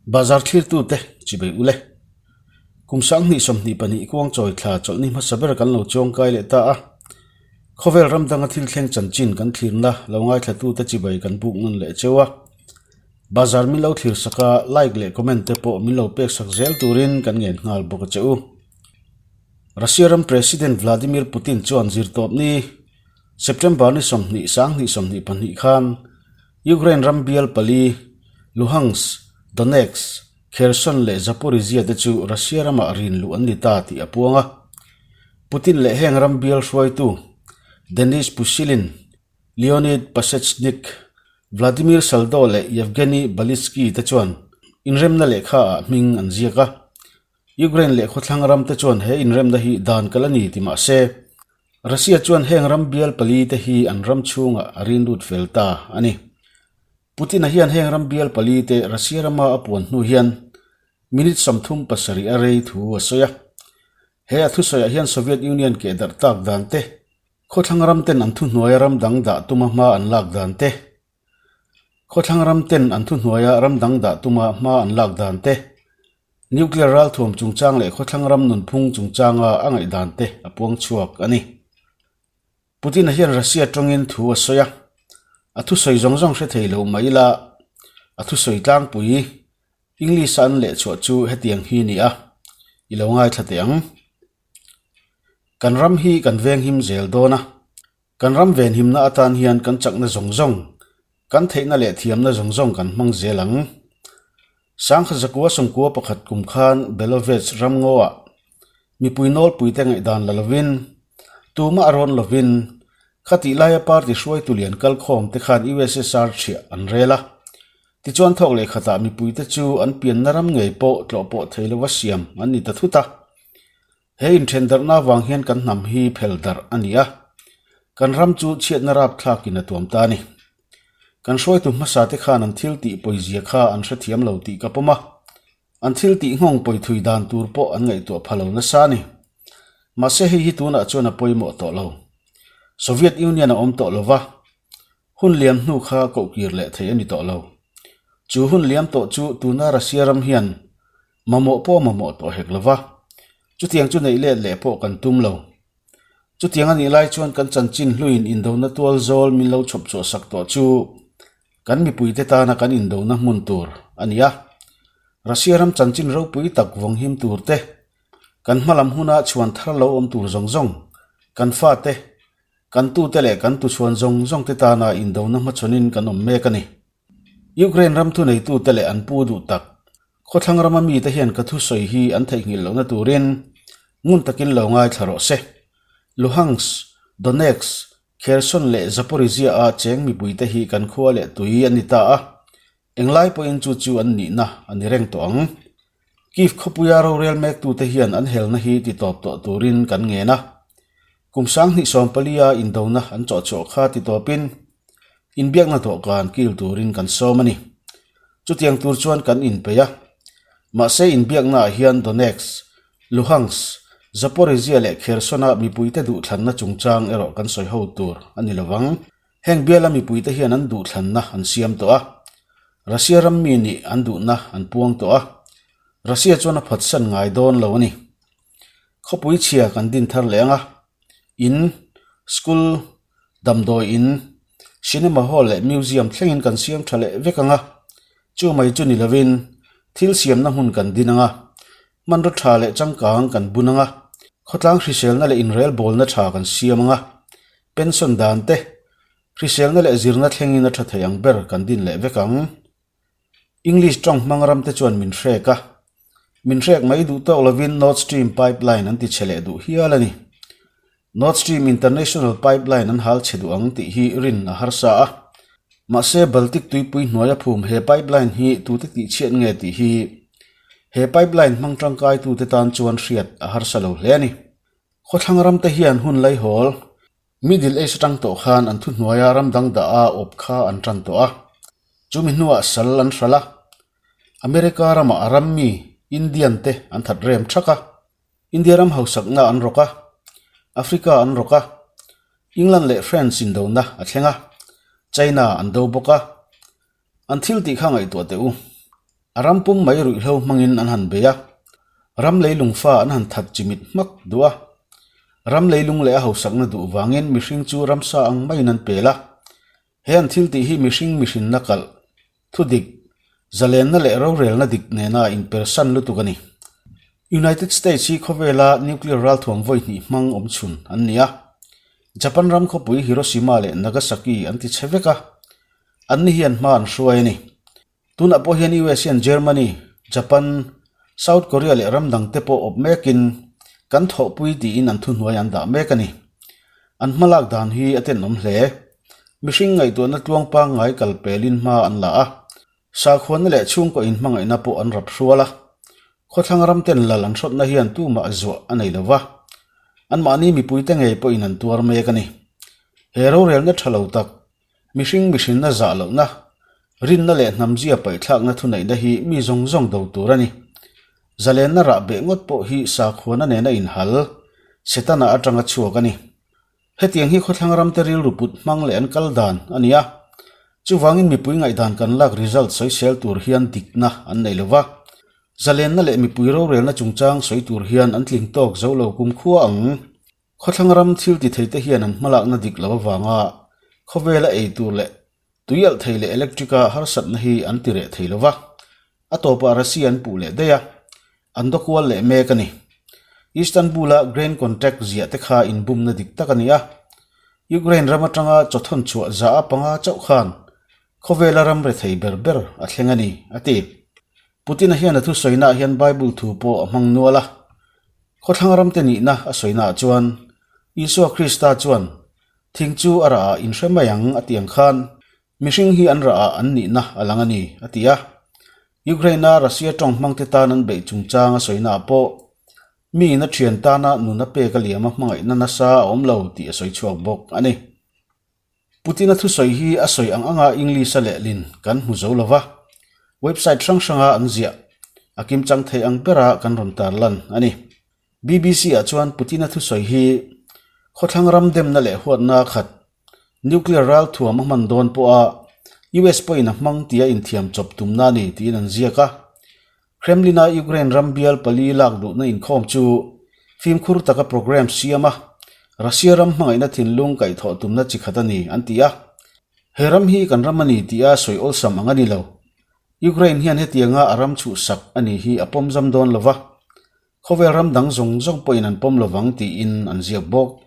Bazar thlirtute chibei ule. Kum 2022 kuang chawi thla chawlhni hmasa ber kan lo chuangkai leh ta a. Khawvel ram danga thil thleng chanchin kan thlirna lo ngaithlatute chibei kan buk ngan leh cheu a. Bazar min lo thlir sak a, like leh comment te pawh min lo pek sak zel turin kan ngen nghal bawk a che u. Russia ram President Vladimir Putin chuan zirtawpni September ni 20 2022 khan Ukraine ram bial pali, Luhansk, Donetsk, Kherson leh Zaporizhzhia te chu Russia ramah rin luh an ni ta tih a puang a. Putin leh heng ram bial hruaitu Denis Pushilin, Leonid Pasechnik, Vladimir Saldo leh Yevgeny Balitsky te chuan inremna lehkha ah hming an ziak a. Ukraine leh khawthlang ram te chuan he inremna hi dan kal a ni ti mah se, Russia chuan heng ram bial pali te hi an ram chhungah a rin lut fel ta a ni. Putin-a hian heng ram bial pali te Russia rama a puan hnu hian minute 37 a rei thu a sawi a. He a thusawiah hian Soviet Union keh darh tak dan te, khawthlang ram ten an thuhnuaia ram dang dah tuma hma an lak dan te, khawthlang ram ten an thuhnuaia ram dang dah tuma hma an lak dan te, Nuclear ralthuam chungchang leh khawthlang ram nunphung chungchanga a ngaihdan te a puang chhuak a ni. Putin-a hian Russia tawngin thu a sawi a, a thusawi zawng zawng hre thei lo mah ila a thusawi tlangpui English-a an lehchhuah chu hetiang hi ni a, i lo ngaithla teh ang. Kan ram hi kan venghim zel dawn a, kan ram venhimna atan hian kan chakna zawng zawng, kan theihna leh thiamna zawng zawng kan hmang zel ang. Sangha zakua sawmkua pakhat kum khan Belovetsk ramngaw-ah mipui nawlpuite ngaihdan la lovin, tumah a rawn lovin, khatih laia party hruaitu lian kalkhawm te khan USSR thiah an rel a. Tichuan thawk leh khatah mipuite chu an pianna ram ngei pawh tlawh pawh thei lova siam an ni ta thut a. He inthen darhna avang hian kan hnam hi phel darh a ni a, kan ram chu chhiatna rapthlakin a tuam ta a ni. Kan hruaitu hmasa te khan an thil tih pawizia kha an hrethiam lo tih ka pawm a, an thil tih nghawng pawi thui dan tur pawh an ngaihtuah pha lo nasa a ni. Mahse hei hi tunah chuan a pawimawh tawh lo. Soviet Union a awm tawh lo va, hun liam hnu kha kohkir leh thei a ni tawh lo. Chu hun liam tawh chu tuna Russia ram hian Mamawh pawh mamawh tawh hek lo va, chutiang chu neih let leh pawh kan tum lo. Chutiang a nih lai chuan kan chanchin hluin indona tual zawl min lo chhawp chhuah sak tawh chu kan mipuite tana kan indona hmun tur a ni a. Russia ram chanchin ropui tak vawng him tur te, kan hmalam huna chhuan thar lo awm tur zawng zawng, kan fate, kan tute leh kan tuchhuan zawng zawng te tana indona hmachhawnin kan awm mek a ni. Ukraine ram thuneitute leh an pu duh tak, khawthlang rama mite hian ka thusawi hi an theihnghilh lohna turin ngun takin lo ngaithla rawh se. Luhansk, Donetsk, Kherson leh Zaporizhzhia-a cheng mipuite hi kan khua leh tui an ni ta a, englai pawhin chu chu an nihna a ni reng tawh ang. Kyiv khawpuia rorel mektute hian an helna hi titawp tawh turin kan ngen a. Kum 2014-a indona an chawhchhuah kha titawpin inbiakna dawhkan kil turin kan sawm a ni. Chutiang tur chuan kan inpeih a. Mahse inbiaknaah hian Donetsk, Luhansk, Zaporizhzhia leh Kherson-a mipuite duhthlanna chungchang erawh kan sawi ho tur a ni lovang. Heng biala mipuite hian an duhthlanna an siam tawh a. Russia ram mi nih an duhna an puang tawh a. Russia chuan a phatsan ngai dawn lo a ni. Khawpui chhia kan din thar leh ang a, in, school, damdawi in, cinema hall leh museum thlengin kan siam tha leh vek ang a. Chu mai chu ni lovin thil siamna hmun kan din ang a, hmanraw tha leh changkang kan bun ang a, khawtlang hriselna leh inrelbawlna tha kan siam ang a, pension dan te, hriselna leh zirna thlengin a tha thei ang ber kan din leh vek ang. English tawng hmang ram te chuan min hrek a, min hrek mai duh tawk lovin Nord Stream pipeline an ti chhe leh duh hial a ni. Nord Stream International pipeline an hal chhe duh ang tih hi rin a harsa a, mahse Baltic tuipui hnuaia phum he pipeline hi tute tihchhiat nge tih hi he pipeline hmang tangkaitute tan chuan hriat a harsa lo hle a ni. Khawthlang ram te hian hun laihawl Middle East atang tawh khan an thuhnuaia ram dang dah a awp kha an tan tawh a, chumi hnuah sal an hralh a, America ramah a ram mi Indian te an that rem thak a, India ram hausakna an rawk a, Africa an rawk a, England leh France indona a thleng a, China an do bawk a, an thil tih kha ngaihtuah teh u. A ram pum mai ruihhlo hmangin an han bei a, ram leilung fa an han that chimit hmak duh a. Ram leilung leh a hausakna duh vangin mihring chu ramsa ang maiin an pel a. He an thil tih hi mihring mihrinna kalh, thu dik, zalenna leh rorelna dik nena inpersan lutuk a ni. United States hi khawvela nuclear ralthuam vawi hnih hmang awm chhun an ni a. Japan ram khawpui Hiroshima leh Nagasaki an ti chhe vek a, anni hian hma an hruai a ni. Tunah pawh hian US hian Germany, Japan, South Korea leh ram dangte pawh awp mekin kan thawhpui tiin an thuhnuai an dah mek a ni. An hmalak dan hi a tenawm hle. Mihring ngaihtuahna tluang pangngai kal pelin hma an la a, sakhuana leh chhungkaw inhmangaihna pawh an rap hrual a. Khawthlang ramten lal an hrawtna hian tumah zuah a nei lo va, anmahni mipuite ngei pawhin an tuar mek a ni. He rorelna tha lo tak Mihring mihrinna zah lohna, rinna leh hnamzia paihthlakna thuneihna hi mi zawng zawng do tur a ni. Zalenna rah beh ngawt pawh hi sakhuana nena inhal, Setana atanga chhuak a ni. Hetiang hi khawthlang ramte rilru put hmang leh an kal dan a ni a. Chuvangin mipui ngaihdan kan lak result sawisel tur hian dikna an nei lo va. Zalenna leh mipui rorelna chungchang sawi tur hian an tling tawk zo lo kumkhua ang. Khawthlang ram thil ti theite hian an hmalakna dik lo avanga khawvela ei tur leh tui alh thei leh electric a harsatna hi an ti reh thei lo va, a tawpah Russia an puh leh daih a, an dawkual leh mek a ni. Istanbul-a grain contract ziah te kha inbumna dik tak a ni a, Ukraine ram atanga chawthawn chhuah za a panga chauh khan khawvela ram rethei ber ber a thleng a ni, a ti. Putin-a hian a thusawiinaah hian Bible thu pawh a hmang nual a. Khawthlang ramte nihna a sawinaah chuan Isua Krista chuan thing chu a rah ah inhre mai ang a tih ang khan mihring hi an rah ah an nihna a lang a ni a ti a. Ukraine-a Russia tawng hmangte tan an beih chungchang a sawinaah pawh mi in a thian tana nun a pek a liam a hmangaihna nasa a awm lo tih a sawi chhuak bawk a ni. Putin-a thusawi hi a sawi ang anga English-a lehlin kan hmu zo lo va, website hrang hranga an ziah a kimchang thei ang bera kan rawn tarlan a ni. BBC-ah chuan Putin-a thusawi hi khawthlang ram demna leh huatna khat nuclear ral thuam a hman dawn pawha US pawhin a hmang tia inthiam chawp tumna a ni tiin an ziak a. Kremlin-a Ukraine ram bial pali lak duhna inkhawm chu fimkhur taka programme siam a, Russia ram hmangaihna thinlung kaihthawh tumna chi khat a ni, an ti a. He ram hi kan ram a ni tia sawi awlsam ang a ni lo. Ukraine hian hetianga a ram chhuhsak a ni hi a pawm zam dawn lo va, khawvel ram dang zawng zawng pawhin an pawm lovang tiin an ziak bawk.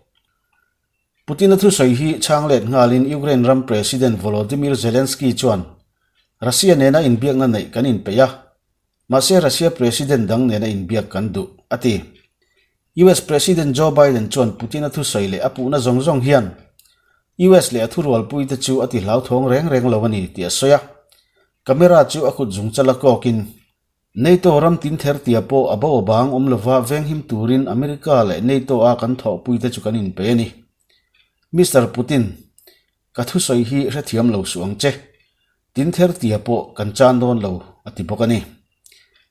Putin-a thusawi hi chhang let nghalin Ukraine ram President Volodymyr Zelensky chuan Russia nena inbiakna neih kan inpeih a, mahse Russia President dang nena inbiak kan duh, a ti. US President Joe Biden chuan Putin-a thusawi leh a puhna zawng zawng hian US leh a thurualpuite chu a ti hlauthawng reng reng lo a ni tih a sawi a. Camera chu a kut zungchala kawkin NATO ram tin ther tia pawh a bo a bang awm lova venghim turin America leh NATO a kan thawhpuite chu kan inpe a ni. Mister Putin, ka thusawi hi hrethiam lo suh ang che. Tin ther tia pawh kan chan dawn lo, a ti bawk a ni.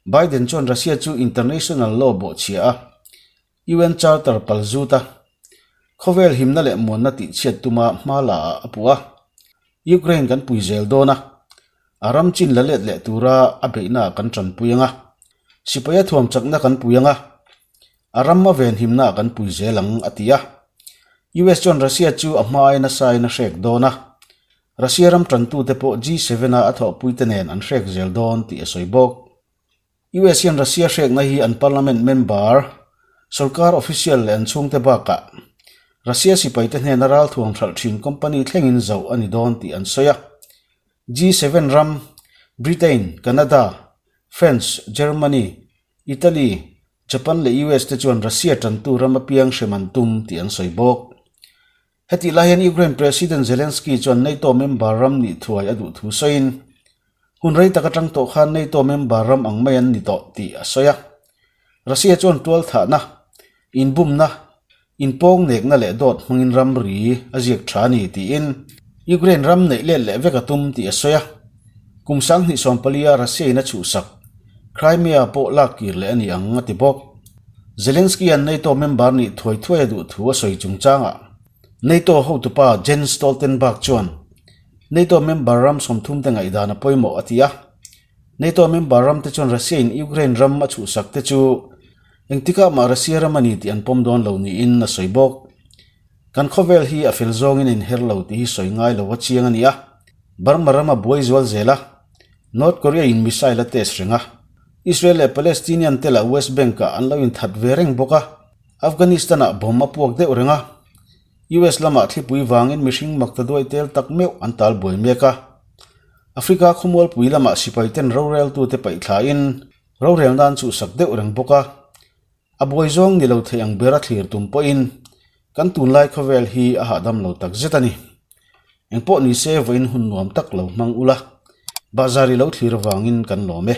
Biden chuan Russia chu international law bawhchhia a UN Charter pal zut a, khawvel himna leh muanna tihchhiat tuma hma la ah a puh a. Ukraine kan pui zel dawn a, a ram chin la let leh tura a beihna ah kan tanpui ang a, sipai a thuam chakna kan pui ang a, a ram a venhimna ah kan pui zel ang, a ti a. US chuan Russia chu a hma aia nasa in a hrek dawn a, Russia ram tantute pawh G7 a a thawhpuite nen an hrek zel dawn tih a sawi bawk. US hian Russia hrekna hi an parliament member, sorkar official leh an chhungte bakah Russia sipaite hnena ralthuam hralh thin company thlengin zoh a ni dawn tih an sawi a. G7 ram, Britain, Canada, France, Germany, Italy, Japan leh US te chuan Russia tantu ram apiang hrem an tum tih an sawi bawk. Hetih lai hian Ukraine President Zelensky chuan NATO member ram nih thuai a duh thu sawiin, hun rei tak atang tawh khan NATO member ram ang mai an ni tawh tih a sawi a. Russia chuan tualthahna, inbumna, inpawngnekna leh dawt hmangin ramri a ziak tha a ni tiin Ukraine ram neih let leh vek a tum tih a sawi a. Kum 2014 a Russia in a chhuhsak Crimea pawh lak kir leh a ni ang a ti bawk. Zelensky-a'n NATO member nih thuai thuai a duh thu a sawi chungchangah NATO hotupa Jens Stoltenberg chuan NATO member ram sawmthumte ngaihdan a pawimawh a ti a. NATO member ram te chuan Russia in Ukraine ram a chhuhsak te chu engtikah mah Russia ram a ni tih an pawm dawn lo niin a sawi bawk. Kan khawvel hi a fel zawngin a inher lo tih hi sawi ngai lo a chiang a ni a. Burma ram a buai zual zel a, North Korea in missile a test reng a, Israel leh Palestinian te lah West Bank ah an lo inthat ve reng bawk a, Afghanistan ah bomb a puak deuh reng a, US lamah thlipui vangin mihring makta duai tel tak meuh an tal buai mek a. Africa khawmualpui lamah sipai ten roreltute paih thlain rorel nan chhuhsak deuh reng bawk a. A buai zawng ni lo thei ang ber a thlir tum pawhin kan tunlai khawvel hi a hahdam lo tak zet a ni. Engpawh ni se vawiin hun nuam tak lo hmang ula, bahzar i lo thlir avangin kan lawm e.